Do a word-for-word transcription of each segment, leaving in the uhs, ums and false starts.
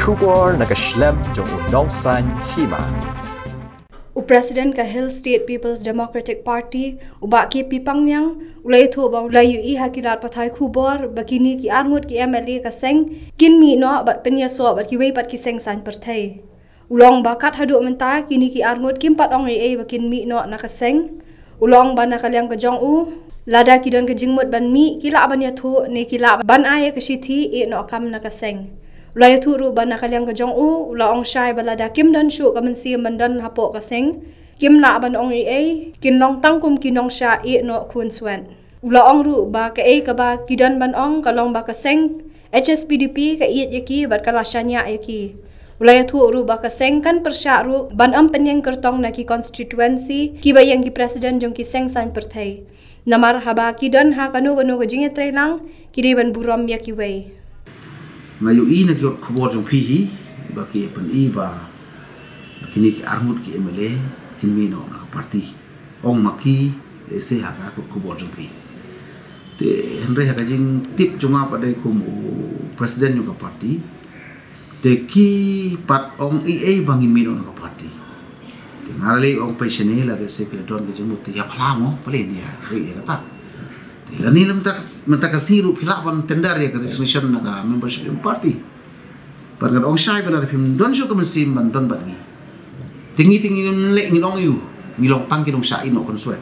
Khubor na ka shlem jong u nongsan hima. U President ka Hill State People's Democratic Party, u Bah K P Pangniang, u la ïathuh ba u la ïohi ha ki lad pathai khubor ba kine ki arngut ki M L A ka seng kin mih noh bad pynïasoh bad kiwei pat ki seng saiñ pyrthei. U la ong ba kat haduh mynta kine ki arngut kim pat ong ei ei ba kin mih noh na ka seng. U la ong ba na ka liang ka jong u, lada ki don ka jingmut ban mih, ki lah ban ïathuh ne ki lah ban ai ka shithi ïeh noh kam na ka seng. U la ïathuh ruh ba na ka liang ka jong u, u la ong shai ba lada kim don shuh ka mynsiem ban don hapoh ka seng, kim lah ban ong ei ei, kin long tang kum ki nongshah ïeh noh khun swet. U la ong ruh ba kaei kaba ki don ban ong ka long ba ka seng H S P D P ka ïeit ïa ki bad ka la shaniah ïa ki. U la ïathuh ruh ba ka seng kan pyrshah ruh ban ym pynïeng kyrtong na ki constituency kiba ïeng ki president jong ki seng saiñ pyrthei. Namar haba ki don ha kano kano ka jingïatreilang, ki dei ban burom ïa kiwei. Nga ïohi na ki kot khubor jong phi hi ba ki pyni ba kine ki arngut ki M L A kin mih noh na ka party. Ong ma ki, lehse ha ka kot khubor jong phi. Te hynrei ha ka jingtip jong nga pat dei kum u president jong ka party, te ki pat ong ei ei ba ngin mih noh na ka party. Te nga la leh ong phi shane, lada lehse phi la don ka jingmut te ïa phla mo, phi la ïa ri ïa kata. Te lane mynta ka, mynta ka sngi ruh phi lah ban tender ïa ka resignation na ka membership jong ka party. Bad ngan ong shai ba lada phim don shuh ka mynsiem ban don bad ngi, te ngi te ngin leh, ngin ong ïa u, ngi long tang ki nongshah ïeh noh khun swet.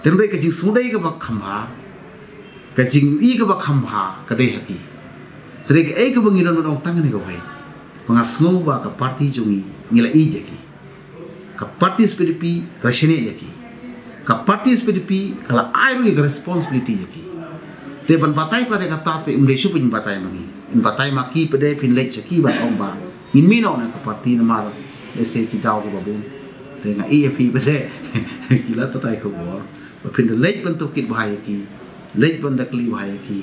Te hynrei ka jingsngewdei kaba kham bha, ka jingïohi kaba kham bha ka dei ha ki. Te hynrei kaei kaba ngi don ban ong tang kane kawei, ba nga sngew ba ka party jong ngi, ngi la ïeit ïa ki. Ka party H S P D P ka la shaniah ïa ki. Ka party H S P D P ka la ai ruh ïa ka responsibility ïa ki. Te ban batai pat ïa kata te ym dei shuh ban batai ma ngi. Yn batai ma ki pat de, phin leit sha ki ban ong ba ngin mih noh na ka party namar lehse ki daw kiba bun. Te nga ïa phi pat de ki lad pathai khubor ba phin da leit ban tohkit bha ïa ki, leit ban da kylli bha ïa ki.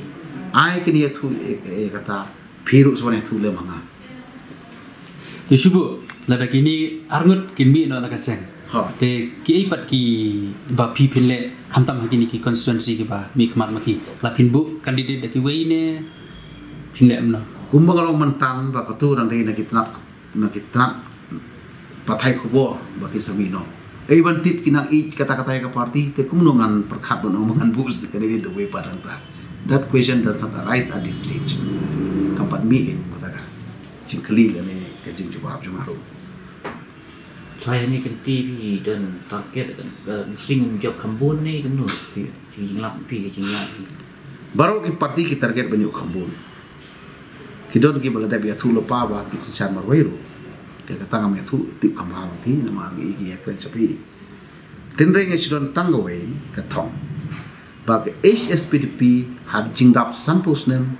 Ai kin ïathuh ïa, ïa kata, phi ruh sa wan ïathuh lem ha nga. Te shu buh, lada kine arngut kin mih noh na ka seng. Ha. Te kiei pat kiba phi phin leh khamtam ha kine ki constituency kiba mihkhmat ma ki, la phin buh candidate da kiwei ne phin leh kumno? Kumba nga la ong mynta ba katu dang dei na ki tnat, na ki tnat pathai khubor ba ki sa mih noh. Ei ban tip ki nang ïeit kata kata ïa ka party, te kumno ngan pyrkhat ban ong ba ngan buh candidate da uwei pat hangta. That question does not arise at this stage. Kam pat mih kata ka jingkylli lane ka jingjubab jong nga ruh. Sa ïa kane ka kynti phi don target kan, eh, u sing jop kham bun ne kumno? Phi, phi jinglap, phi ka jinglap. Baroh ki party ki target ban ïoh kham bun. Ki don kiba la dep ïathuh lypa ba ki synshar marwei ruh. Te kata ngam ïathuh tip kham bha ma phi namar ngi ki ïakren sha phi. Te hynrei nga shu don tang kawei ka thong ba ka H S P D P ha ka jingdap sanphew snem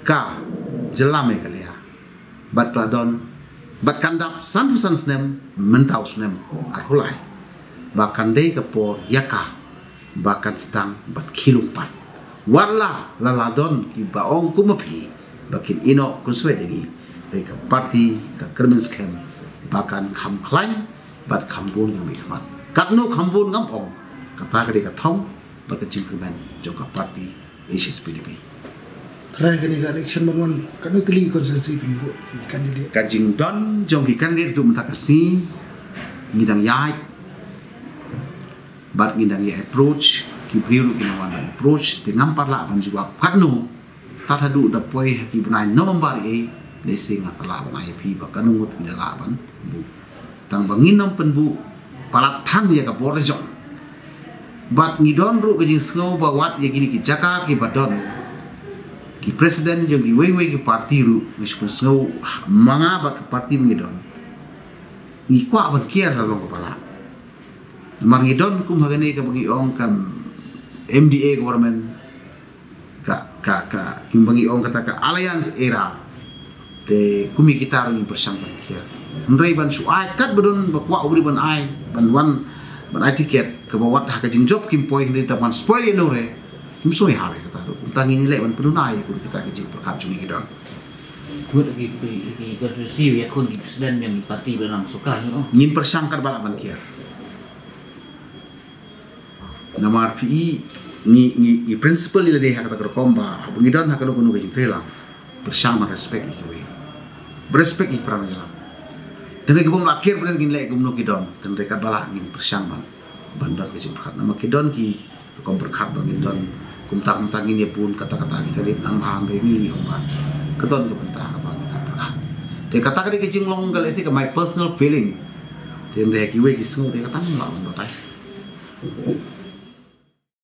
ka jylla Meghalaya. Bad ka la don, bad kan dap sanphew san snem mynta u snem arphew lai. Ba kan dei ka por ïa ka ba kan sdang ban khie lum pat. Wat la la la don kiba ong kum ma phi ba kin ïeh noh khun swet ïa ngi, hynrei ka party ka kyrmen skhem ba kan kham khlaiñ bad kham bun ïa ngi khmat. Katno kham bun ngam ong, kata ka dei ka thong bad ka jingkyrmen jong ka party H S P D P. Trai kane ka election ban wan, katno tylli ki constituency phin buh ki candidate? Ka jingdon jong ki candidate haduh mynta ka sngi ngi dang ïaid bad ngi dang ïa approach, ki briew ruh ki dang wan ban approach, te ngam pat lah ban jubab katno. Tad haduh da poi ha ki bnai November eh, lehse nga sa lah ban ai ïa phi ba katno ngut ngi la lah ban buh. Tang ba ngin ym pynbuh palat than ïa ka bor la jong. Bad ngi don ruh ka jingsngew ba wat ïa kine ki jaka kiba don ki president jong kiwei wei ki party ruh ngi shu pynsngew ma nga bad ka party ba ngi don. Ngi kwah ban kiar la long kaba lah. Namar ngi don kum ha kane kaba ngi ong ka M D A government, ka, ka, ka, kumba ngi ong kata ka alliance era. Te kum ïa kita ruh ngi pyrshang ban kiar. Hynrei ban shu ai kat ba don ba kwah u briew ban ai, ban wan, ban ai ticket, kaba wat ha ka jingjop kim poi, hynrei tang ban spoil ïa no re, kim sngewbha ïa kata ruh. Kumta ngin ïaleh ban pynduna ïa kum kita ki jingpyrkhat jong ngi ki don. Mut ki, ki, ki constituency ïa khun ki president jong ki party ba nang suka, you know. Ngin pyrshang kat ba lah ban kiar. Namar phi i ngi, ngi, ngi principle ïa lade ha kata ka rukom ba haba ngi don ha kano kano ka jingtreilang, pyrshang ban respect ïa kiwei. Respect ïa ki para nongïalam. Tang ki bym lah kiar bad ngin leh kumno ki don. Tang katba lah ngin pyrshang ban ban don ka jingpyrkhat. Namar ki don ki rukom pyrkhat ba ngin don kumta kumta ngin ïa bun kata kata ki kali nang bha, hynrei ngi ong ba ka don ka bynta kaba ngin pyrkhat. Te kata ka dei ka jinglong ka lehse ka my personal feeling. Te hynrei kiwei ki sngew te kata ngim lah ban batai.